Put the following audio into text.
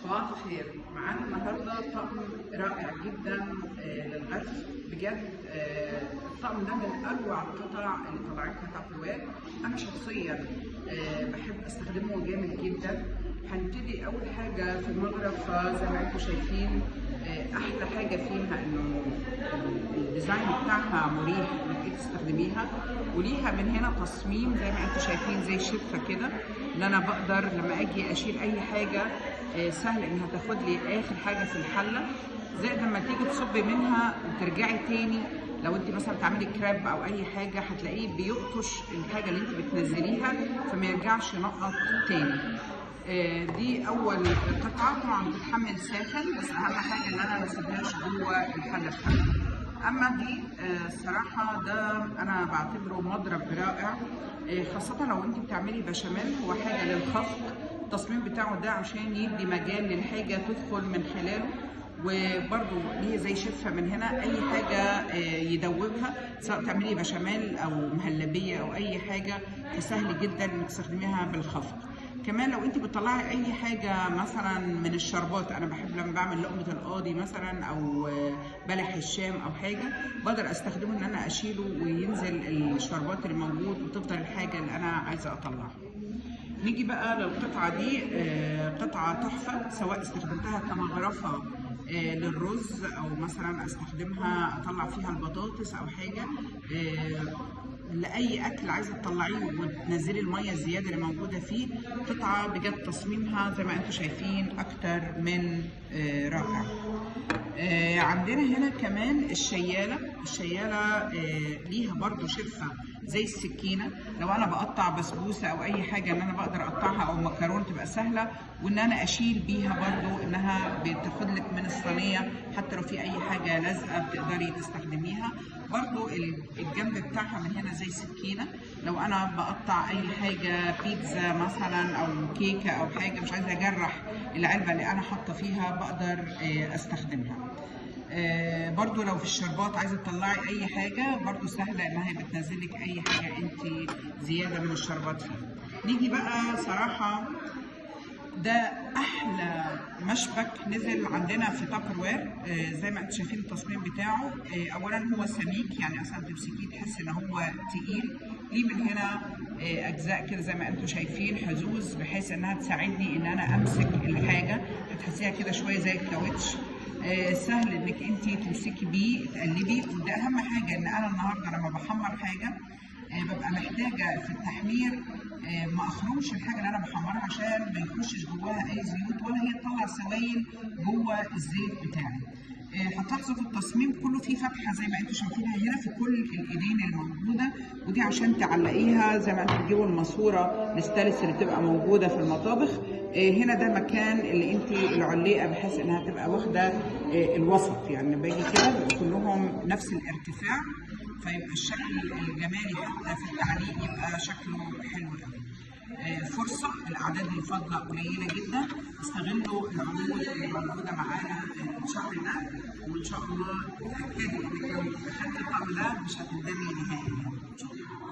صباح الخير. معانا النهارده طقم رائع جدا للغرف بجد. الطقم ده من اروع القطع اللي طلعتها تابروير. انا شخصيا بحب استخدمه جامد جدا. هنبتدي اول حاجة في المغرفه. زي ما انتم شايفين احلى حاجة فيها انه ال design بتاعها مريح انك تستخدميها، وليها من هنا تصميم زي ما انتم شايفين زي شفه كده، ان انا بقدر لما اجي اشيل اي حاجة سهل انها تاخد لي اخر حاجة في الحلة. زائد لما تيجي تصبي منها وترجعي تاني، لو انت مثلا بتعملي كريب او اي حاجة هتلاقيه بيقطش الحاجة اللي انت بتنزليها فما يرجعش ينقط تاني. دي اول قطعه. طبعا بتتحمل ساخن، بس اهم حاجة ان انا ما اسيبهاش جوه الحلة بتاعتي. اما دي الصراحة ده انا بعتبره مضرب رائع، خاصة لو انت بتعملي بشاميل. هو حاجة للخفق، التصميم بتاعه ده عشان يدي مجال للحاجة تدخل من خلاله، وبرده ليه زي شفه من هنا اي حاجة يدوبها، سواء تعملي بشاميل او مهلبية او اي حاجة، فسهل جدا انك تستخدميها بالخفق. كمان لو انت بتطلعي اي حاجة مثلا من الشربات، انا بحب لما بعمل لقمة القاضي مثلا او بلح الشام او حاجة، بقدر استخدمه ان انا اشيله وينزل الشربات اللي موجود وتفضل الحاجة اللي انا عايزه اطلعها. نيجي بقى للقطعه دي، قطعه تحفة، سواء استخدمتها كمغرفه للرز او مثلا استخدمها اطلع فيها البطاطس او حاجة، لاي اكل عايزه تطلعيه وتنزلي المية الزيادة اللي موجودة فيه. قطعه بجد تصميمها زي ما انتم شايفين اكتر من رائع. عندنا هنا كمان الشياله. الشياله ليها برضو شفه زي السكينة، لو انا بقطع بسبوسه او اي حاجة ان انا بقدر اقطعها او مكرونه تبقى سهلة، وان انا اشيل بيها برضو انها بتاخد لك من الصينية حتى لو في اي حاجة لازقه بتقدري تستخدميها. برضو الجنب بتاعها من هنا زي سكينة، لو انا بقطع اي حاجة بيتزا مثلا او كيكة او حاجة مش عايزه اجرح العلبة اللي انا حاطه فيها بقدر استخدمها. برضو لو في الشربات عايزه تطلعي اي حاجة برضو سهلة انها بتنزلك اي حاجة انت زيادة من الشربات فيها. نيجي بقى صراحة ده احلى مشبك نزل عندنا في تابروير. زي ما انتم شايفين التصميم بتاعه، اولا هو سميك، يعني اصلا تمسكيه تحس ان هو تقيل. ليه من هنا اجزاء كده زي ما انتم شايفين حزوز، بحيث انها تساعدني ان انا امسك الحاجة، هتحسيها كده شوية زي الكاوتش. سهل انك انت تمسكي بيه تقلبي. وده اهم حاجة، ان انا النهارده لما بحمر حاجة ببقى محتاجه في التحمير ما اخرمش الحاجة اللي انا بحمرها عشان ما يخشش جواها اي زيوت ولا هي تطلع سوائل جوه الزيت بتاعي. هتلاحظوا في التصميم كله فيه فتحه زي ما انتم شايفينها هنا في كل الايدين الموجودة، ودي عشان تعلقيها زي ما انتم بتجيبوا الماسورة الستانلس اللي بتبقى موجودة في المطابخ. هنا ده مكان اللي انت العليقه بحيث انها تبقى واخده الوسط، يعني باجي كده كلهم نفس الارتفاع، فيبقى الشكل الجمالي حتى في التعليق يبقى شكله حلو قوي. فرصة، الاعداد الفاضلة قليله جدا، استغلوا العروض اللي موجودة معانا الشهر ده، وان شاء الله اتاكدي انك لو اخدتي الطقم ده مش هتندمي نهائيا ان شاء الله.